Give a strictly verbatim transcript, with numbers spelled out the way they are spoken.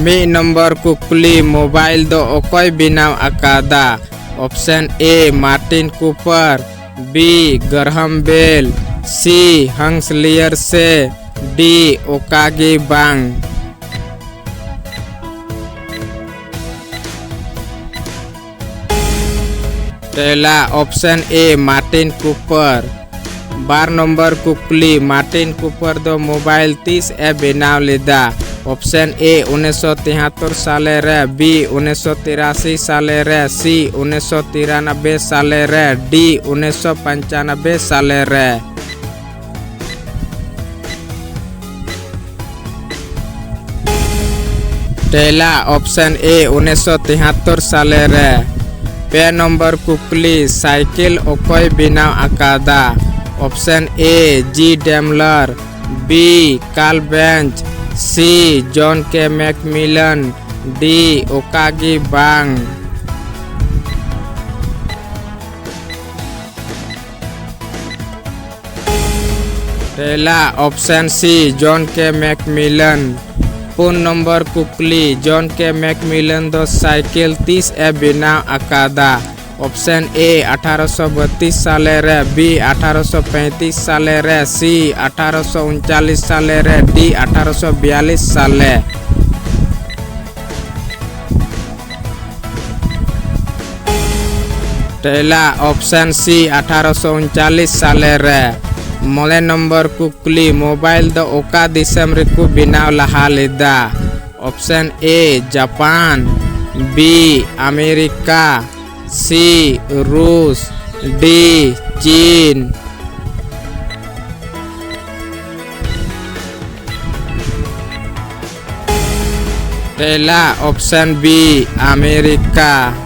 ᱢᱤᱫ ᱱᱚᱢᱵᱚᱨ ᱠᱩᱠᱞᱤ, ᱢᱳᱵᱟᱭᱤᱞ ᱫᱚ ᱚᱠᱚᱭ ᱵᱮᱱᱟᱣ ᱟᱠᱟᱫᱟ? ᱚᱯᱥᱮᱱ ᱮ, ᱢᱟᱨᱴᱤᱱ ᱠᱩᱯᱟᱨ, ᱵᱤ, ᱜᱨᱟᱦᱟᱢ ᱵᱮᱞ, ᱥᱤ, ᱦᱟᱝᱥ ᱞᱤᱭᱟᱨ ᱥᱮ ᱰᱤ, ᱚᱠᱟ ᱜᱮ ᱵᱟᱝ᱾ ᱛᱮᱞᱟ ᱚᱯᱥᱮᱱ ᱮ, ᱢᱟᱨᱴᱤᱱ ᱠᱩᱯᱟᱨ᱾ ᱵᱟᱨ ᱱᱚᱢᱵᱚᱨ ᱠᱩᱠᱞᱤ, ᱢᱟᱨᱴᱤᱱ ᱠᱩᱯᱟᱨ ᱫᱚ ᱢᱳᱵᱟᱭᱤᱞ ᱛᱤᱥ ᱮ ᱵᱮᱱᱟᱣ ᱞᱮᱫᱟ? ᱚᱯᱥᱮᱱ ᱮ, ᱩᱱᱤᱥᱥᱚ ᱛᱤᱦᱟᱛᱛᱚᱨ ᱥᱟᱞᱮ ᱨᱮ, ᱵᱤ, ᱩᱱᱤᱥᱥᱚ ᱛᱤᱨᱟᱥᱤ ᱥᱟᱞᱮ ᱨᱮ, ᱥᱤ, ᱩᱱᱤᱥᱥᱚ ᱛᱤᱨᱟᱱᱚᱵᱵᱮ ᱥᱟᱞᱮ ᱨᱮ, ᱰᱤ, ᱩᱱᱤᱥᱥᱚ ᱯᱚᱧᱪᱟᱱᱚᱵᱵᱮ ᱥᱟᱞᱮ ᱨᱮ᱾ ᱛᱮᱞᱟ ᱚᱯᱥᱮᱱ ᱮ, ᱩᱱᱤᱥᱥᱚ ᱛᱤᱦᱟᱛᱛᱚᱨ ᱥᱟᱞᱮ ᱨᱮ᱾ ᱯᱮ ᱱᱚᱢᱵᱚᱨ ᱠᱩᱠᱞᱤ, ᱥᱟᱭᱠᱮᱞ ᱚᱠᱚᱭ ᱵᱮᱱᱟᱣ ᱟᱠᱟᱫᱟ? ᱚᱯᱥᱮᱱ ᱮ, ᱡᱤ ᱰᱮᱢᱞᱟᱨ, ᱵᱤ, ᱠᱟᱨᱞ ᱵᱮᱱᱡ, ᱥᱤ, ᱡᱚᱱ ᱠᱮ ᱢᱮᱠᱢᱤᱞᱟᱱ, ᱰᱤ, ᱚᱠᱟ ᱜᱮ ᱵᱟᱝ᱾ ᱛᱮᱞᱟ ᱚᱯᱥᱮᱱ ᱥᱤ, ᱡᱚᱱ ᱠᱮ ᱢᱮᱠᱢᱤᱞᱟᱱ᱾ ᱯᱩᱱ ᱱᱚᱢᱵᱚᱨ ᱠᱩᱠᱞᱤ, ᱡᱚᱱ ᱠᱮ ᱢᱮᱠᱢᱤᱞᱟᱱ ᱫᱚ ᱥᱟᱭᱠᱮᱞ ᱛᱤᱥ ᱮ ᱵᱮᱱᱟᱣ ᱟᱠᱟᱫᱟ? ᱚᱯᱥᱮᱱ ᱮ, ᱟᱴᱷᱟᱨᱚᱥᱚ ᱵᱟᱛᱤᱥ ᱥᱟᱞᱮ ᱨᱮ, ᱵᱤ, ᱟᱴᱷᱟᱨᱚᱥᱚ ᱯᱮᱸᱛᱤᱥ ᱥᱟᱞᱮ ᱨᱮ, ᱥᱤ, ᱟᱴᱷᱟᱨᱚᱥᱚ ᱩᱱᱪᱟᱞᱤᱥ ᱥᱟᱞᱮ ᱨᱮ, ᱰᱤ, ᱟᱴᱷᱟᱨᱚᱥᱚ ᱵᱤᱭᱟᱞᱤᱥ ᱥᱟᱞᱮ᱾ ᱛᱮᱞᱟ ᱚᱯᱥᱮᱱ ᱥᱤ, ᱟᱴᱷᱟᱨᱚᱥᱚ ᱩᱱᱪᱟᱞᱤᱥ ᱥᱟᱞᱮ ᱨᱮ᱾ ᱢᱚᱬᱮ ᱱᱚᱢᱵᱚᱨ ᱠᱩᱠᱞᱤ, ᱢᱳᱵᱟᱭᱤᱞ ᱫᱚ ᱚᱠᱟ ᱫᱤᱥᱚᱢ ᱨᱮᱠᱚ ᱵᱮᱱᱟᱣ ᱞᱟᱦᱟ ᱞᱮᱫᱟ? ᱚᱯᱥᱮᱱ ᱮ, ᱡᱟᱯᱟᱱ, ᱵᱤ, ᱟᱢᱮᱨᱤᱠᱟ, ᱥᱤ, ᱨᱩᱥ, ᱰᱤ, ᱪᱤᱱ᱾ ᱛᱮᱞᱟ ᱚᱯᱥᱮᱱ ᱵᱤ, ᱟᱢᱮᱨᱤᱠᱟ᱾